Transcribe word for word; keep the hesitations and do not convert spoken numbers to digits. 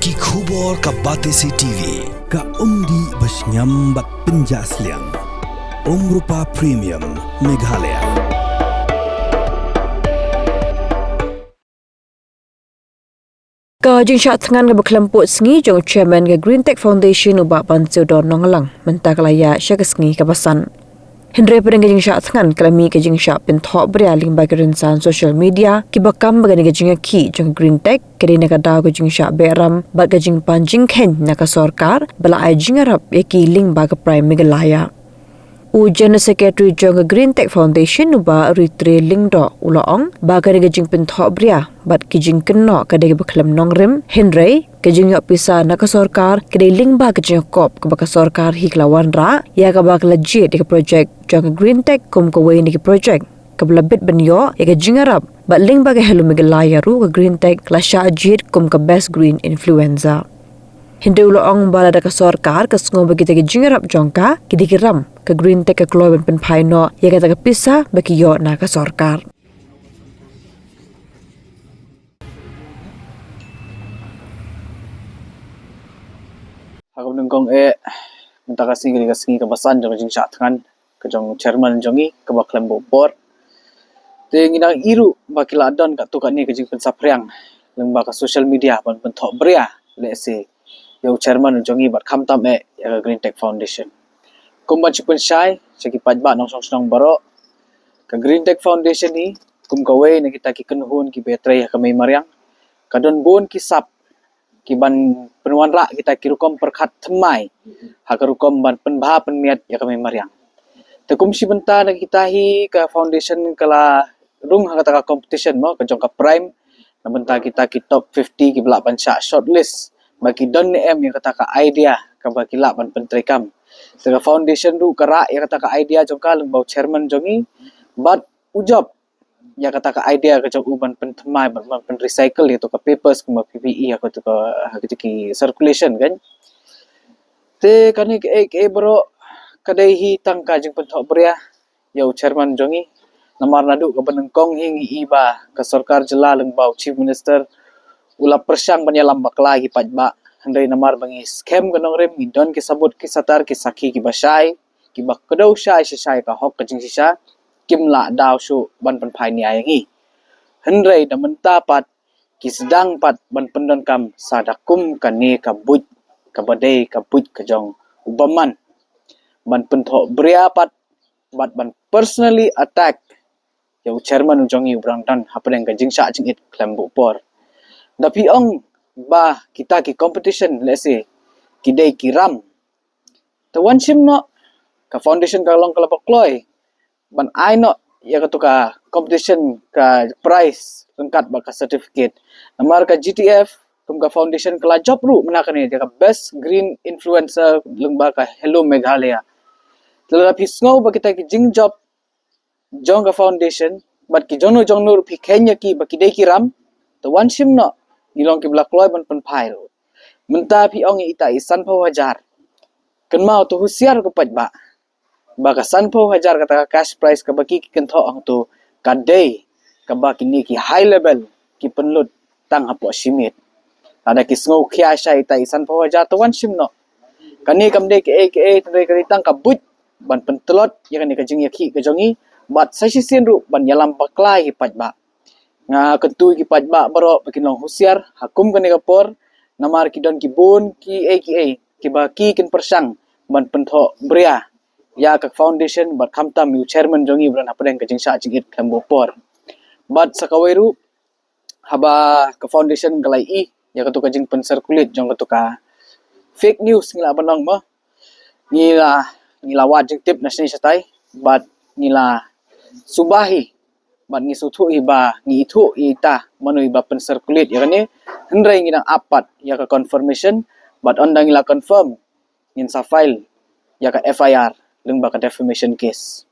Ki khubor ka Batesi T V, ka umdih bashngiam bad pynjah sliang. Umrupa Premium, Meghalaya. Ka jingshah thngan kaba khlem pud sngi jong u chairman ka Green Tech Foundation u Bah Bansiewdor Nongalang mynta ka la ïaid sha ka sngi kaba san. Hynrei hapdeng ka jingshah thngan ka la mih ka jingshah pynthohbria lyngba ki rynsan social media kiba kam ba kane ka jingïakhih jong ka Green Tech ka dei na ka daw ka jingshah behram bad ka jingpan jingkheiñ na ka sorkar ba la ai jingïarap ïa ki lyngba ka Prime Meghalaya. U General Secretary jong ka Green Tech Foundation u Bah Ritre Lyngdoh u la ong ba kane ka jingpynthohbria bad ki jingkynnoh ka dei kaba khlem nongrim, hynrei ka jingïoh pisa na ka sorkar ka dei lyngba ka jingïakop kaba ka sorkar hi ka la wanrah ïa kaba ka la jied ïa ka projek jong ka Green Tech kum kawei na ki projek kaba la bit ban ïoh ïa ka jingïarap. Bad lyngba ka Hello Meghalaya ruh ka Green Tech ka la shah jied kum ka Best Green Influencer. Hynrei u la ong ba lada ka sorkar ka sngew ba kita ki jingïarap jong ka ki dei ki ram, ka Green Tech ka kloi ban pynphai noh ïa kata ka pisa ba ki ïoh na ka sorkar. Ha kaba nyngkong eh, mynta ka sngi ka dei ka sngi kaba san jong ka jingshah thngan ka jong u chairman jong ngi kaba khlem bun por. Te ngi nang ïohi ruh ba ki la don katto katne ka jingpynsaphriang lyngba ka social media ban pynthohbria lehse ïa u chairman jong ngi bad khamtam eh ïa ka Green Tech Foundation. Kum ban shu pynshai sha ki paidbah nongshong shnong baroh, ka Green Tech Foundation hi kum kawei na kita ki kynhun kiba trei ha ka mei mariang ka don bun ki sap ki ban pynwanrah kita ki rukom pyrkhat thymmai ha ka rukom ban pynbha pynmiat ïa ka mei mariang. Te kum shi bynta na kita hi ka foundation ka la rung ha kata ka competition mo ka jong ka Prime, na bynta kita ki top fifty kiba lah ban shah shortlist ba ki don ne em ïa kata ka idea kaba ki lah ban pyntreikam. Te ka foundation ruh ka rah ïa kata ka idea jong ka lyngba u chairman jong ngi bad u jop ïa kata ka idea ka jong u ban pynthymmai ban, ban pynrecycle ïa tu ka papers kumba P P E ha katu ka, ha katu ki circulation kan. Te kane kaei kaei baroh ka dei hi tang ka jingpynthohbria ïa u chairman jong ngi. Namar naduh kaba nyngkong hi ngi i ba ka sorkar jylla lyngba u Chief Minister u la pyrshang ban ïalam bakla ïa ki paidbah, hynrei namar ba ngi skhem ka nongrim, ngi don ki sabut ki satar, ki sakhi kiba shai, kiba kdew shai shisha ïa ka hok ka jingshisha, kim lah daw shuh ban pynphai nia ïa ngi. Hynrei da mynta pat ki sdang pat ban pyndonkam sa da kum kane ka buit kaba dei ka buit ka jong u bymman ban pynthohbria pat bad ban personally attack ïa u chairman u jong ngi uba dang don hapdeng ka jingshah jingit khlem bun por. Da phi ong ba kita ki competition lehse ki dei ki ram, te wan shim noh, ka foundation ka long ka la ba kloi ban ai noh ïa katu ka competition ka prize ryngkat bad ka certificate. Namar ka G T F kum ka foundation ka la jop ruh mynta kane ïa ka Best Green Influencer lyngba ka Hello Meghalaya. Te lada phi sngew ba kita ki jingjop jong ka foundation bad ki jongno jongno ruh phi kheiñ ïa ki ba ki dei ki ram, te wan shim noh, ngi long kiba la kloi ban pynphai ruh. Mynta phi ong ïa ita i sanphew hajar. Kynmaw, to husiar ko paidbah ba ka sanphew hajar kata ka cash prize kaba ki, ki kynthoh hangto ka dei kaba kine ki high level ki pynlut tang hapoh shi miet. Lada ki sngew khia sha ita i sanphew hajar, to wan shim noh. Kane kam dei kaei kaei, te dei ka dei tang ka buit ban pyntlot ïa kane ka jingïakhih ka jong ngi bad sa shisien ruh ban ïalam bakla ïa ki paidbah. Nga kyntu ïa ki paidbah baroh ba kin long husiar ha kum kane ka por, namar ki don ki bun kiei kiei kiba ki kin pyrshang ban pynthohbria ïa ka foundation bad khamtam ïa u chairman jong ngi ba don hapdeng ka jingshah jingit khlem bun por. Bad sa kawei ruh, haba ka foundation ka la ïohi ïa katu ka jingpyncirculate jong katu ka fake news, ngi lah ban ong mo, ngi la, ngi la wad jingtip na shane shatai bad ngi la suba hi bad ngi sngewthuh hi ba ngi ithuh ïa ita mano iba pyncirculate ïa kane, hynrei ngi dang ap pat ïa ka confirmation bad ynda ngi la confirm ngin sa file ïa ka F I R lyngba ka defamation case.